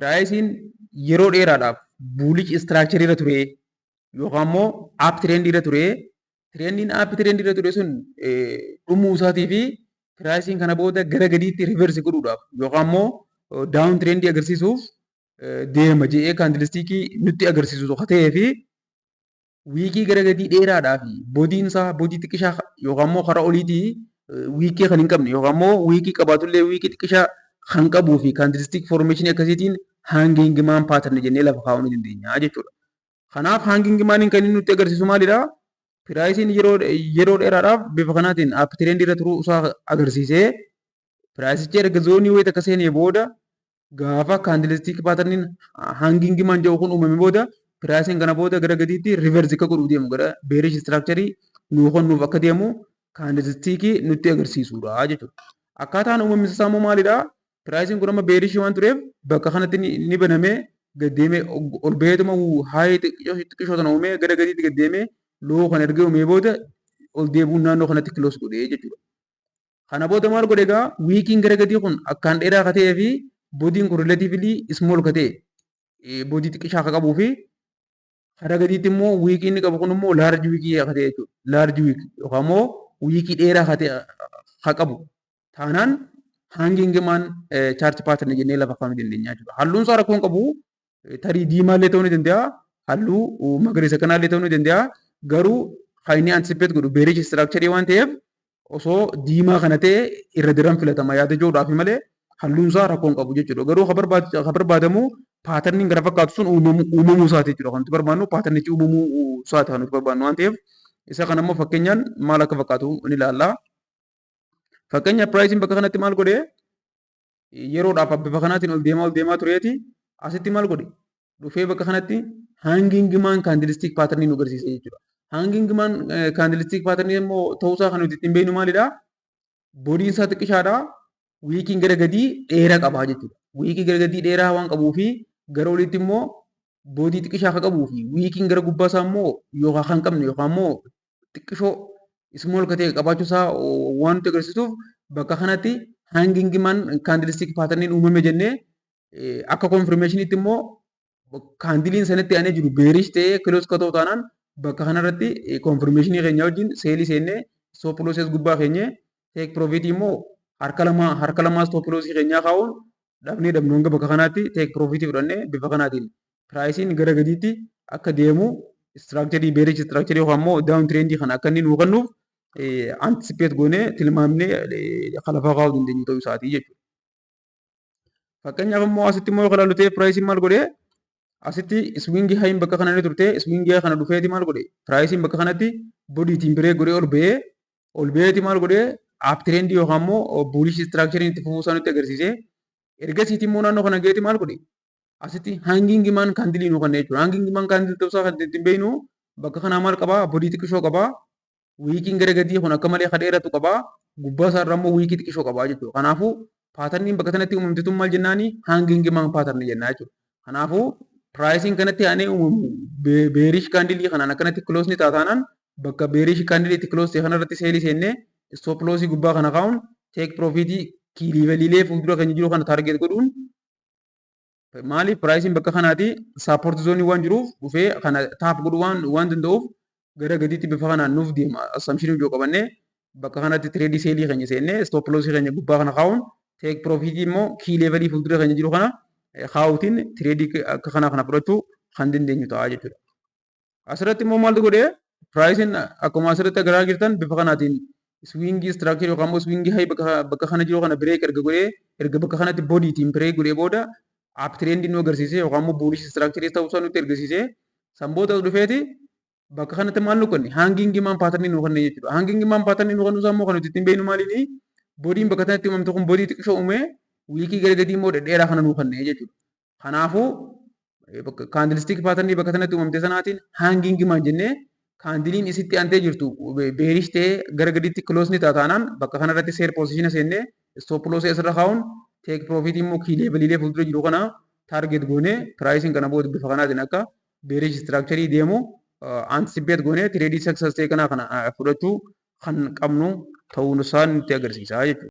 Priceiin yeroo dheeraadhaaf bullish structure irra ture yookaan immoo up trend irra ture, trendiin up trend irra ture sun dhumuu isaatii fi priceiin kana booda gara gadiitti reverse godhuudhaaf yookaan immoo down trend agarsiisuuf deema jedhee candlestick nutti agarsiisu tokko ta'ee fi wick gara gadii dheeraadhaa fi bodyiin isaa body xiqqishaa yookaan immoo karaa oliitii wick kan hin qabne yookaan immoo wick qabaatullee wick xiqqishaa kan qabuu fi candlestick formation akkasiitiin hanging man pattern jennee lafa kaa'uu ni dandeenya jechuudha. Kanaaf hanging maniin kan inni nutti agarsiisu maalidhaa? Priceiin yeroo dheeraadhaaf bifa kanaatiin up trend irra turuu isaa agarsiisee, priceichi erga zone wayii takka seenee booda, gaafa candlestick patterniin hanging man jedhu kun uumame booda, priceiin kana booda gara gadiitti reverse akka godhuu deemu, gara bearish structure nuu kennuuf akka deemu candlestick nutti agarsiisudha jechuudha. Akkaataan uumamni isaa immoo maalidhaa? Priceiin kun amma bearish waan tureef bakka kanatti ni banamee gad deemee, ol baheetuma high xiqqishoo sana uumee, gara gadiitti gad deemee, low kana erga uumee booda ol deebi'uun naannoo kanatti close godhee jechuudha. Kana booda maal godhe egaa? Wickiin gara gadii kun akkaan dheeraa akka ta'ee fi bodyiin kun relatively small ka ta'e, body xiqqishaa akka qabuu fi karaa gadiitti immoo wick inni qabu kun immoo large wick akka ta'e jechuudha. Large wick yookaan immoo wick dheeraa akka ta'e haa qabu. Taanaan hanging man chart pattern jennee lafa kaa'uu dandeenya jechuudha. Halluun isaa rakkoo hin qabu. Tarii diimaallee ta'uu ni danda'a. Halluu magariisa kanaallee ta'uu ni danda'a. Garuu kan inni anticipate godhu bearish structure waan ta'eef, osoo diimaa kana ta'e irra daran filatama yaada jiruudhaaf malee halluun isaa rakkoo hin qabu jechuudha. Garuu kan barbaadamu patterniin gara fakkaatu sun uumamuu isaati jechuudha. Kan nuti barbaannu patternichi uumamuu isaati kan nuti barbaannu waan ta'eef, isa kana immoo fakkeenyaan maal akka fakkaatu ni ilaalla. Fakkeenya, priceiin bakka kanatti maal godhee? Yeroodhaaf bifa kanaatiin ol deemaa tureeti, asitti maal godhe? Dhufee bakka kanatti hanging man candlestick pattern nu agarsiisa jechuudha. Hanging man candlestick pattern immoo ta'uusaa kan nuti ittiin beeknu maalidhaa? Bodyiin isaa xiqqishaadha. Wickiin gara gadii dheeraa qaba jechuudha. Wick gara gadii dheeraa waan qabuu fi gara oliitti immoo body xiqqishaa akka qabuu fi wickiin gara gubbaa isaa immoo yookaan kan qabne yookaan immoo xiqqishoo small ka ta'e qabaachuu isaa waan nutti agarsiisuuf, bakka kanatti hanging man candlestick patterniin uumame jennee, akka confirmationitti immoo candleiin sanatti aanee jiru bearish ta'ee close ka ta'u taanaan, bakka kanarratti confirmation keenya wajjin sell seennee, stop loss gubbaa keenyee, take profit immoo harka lamaa stop loss keenyaa kaa'uun, dhabnee dhabnu hanga bakka kanaatti take profit fudhannee, bifa kanaatiin priceiin gara gadiitti akka deemu structure, bearish structure yookaan immoo down trend kana akka inni nuu kennuuf anticipate goonee tilmaamnee lafa kaa'uu dandeenyu ta'uu isaatii jechuudha. Fakkeenyaaf immoo asitti immoo yoo ilaallu ta'e, priceiin maal godhee? Asitti swing highiin bakka kana ni turte. Swing high kana dhufeeti maal godhee? Priceiin bakka kanatti bodyitiin break godhee ol ba'ee, ol ba'eeti maal godhee? Up trend yookaan immoo bullish structure itti fufuu isaa nutti agarsiise. Ergasiiti immoo naannoo kana ga'eeti maal godhe? Asitti hanging man candle nuu kenna jechuudha. Hanging man candle ta'uusaa kan ittiin beeknu bakka kanaa maal qabaa? Body xiqqishoo qabaa. Wickiin gara gadii kun akka malee dheeratu qabaa. Gubbaa isaarraa immoo wick xiqqishoo qabaa jechuudha. Kanaafuu patterniin bakka kanatti uumamte tun maal jennaani? Hanging man pattern jennaa jechuudha. Kanaafuu priceiin kanatti aanee uumamu bearish candle kanaan akkanatti close ni taataanaan, bakka bearish candle itti close ta'e kanarratti sell seennee, stop loss gubbaa kana kaa'uun, take profit key leveliilee fuuldura keenya jiru kana target godhuun, maaliif priceiin bakka kanaati support zone waan jiruuf dhufee kana tap godhuu waan danda'uuf, gara gadiitti bifa kanaan nuuf deema assumption ijoo qabannee, bakka kanatti trade sell keenya seennee, stop loss keenya gubbaa kana kaa'uun, take profit immoo key level fuuldura keenya jiru kana kaa'uutiin trade akka kanaa kana fudhachuu kan dandeenyu ta'a jechuudha. Asirratti immoo maaltu godhee? Priceiin akkuma asirratti agarraa jirtan bifa kanaatiin swing structure yookaan immoo swing high bakka kana jiru kana break erga godhee, erga bakka kanatti bodyitiin break godhee booda, up trend nu agarsiise yookaan immoo bullish structure ta'uu isaa nutti agarsiise. San booda dhufeeti bakka kanatti maal nu kenne? Hanging man pattern nu kenne jechuudha. Hanging man pattern nu kennu isaa immoo kan nuti ittiin beeknu maaliifi? Bodyiin bakka kanatti uumamte kun body xiqqishoo uumee, wick gara gadii immoo dhedheeraa kana nu kenne jechuudha. Kanaafuu candlestick pattern bakka kanatti uumamte sanaatiin hanging man jennee, candleiin isitti aantee jirtu bearish ta'ee gara gadiitti close ni taataanaan, bakka kanarratti sell position seennee, stop loss asirra kaa'uun, take profit immoo key leveliilee fuuldura jiru kana target goonee, priceiin kana booda bifa kanaatiin akka bearish structure deemu anticipate goonee trade success ta'e kana fudhachuu kan qabnu ta'uun isaa nutti agarsiisa jechuudha.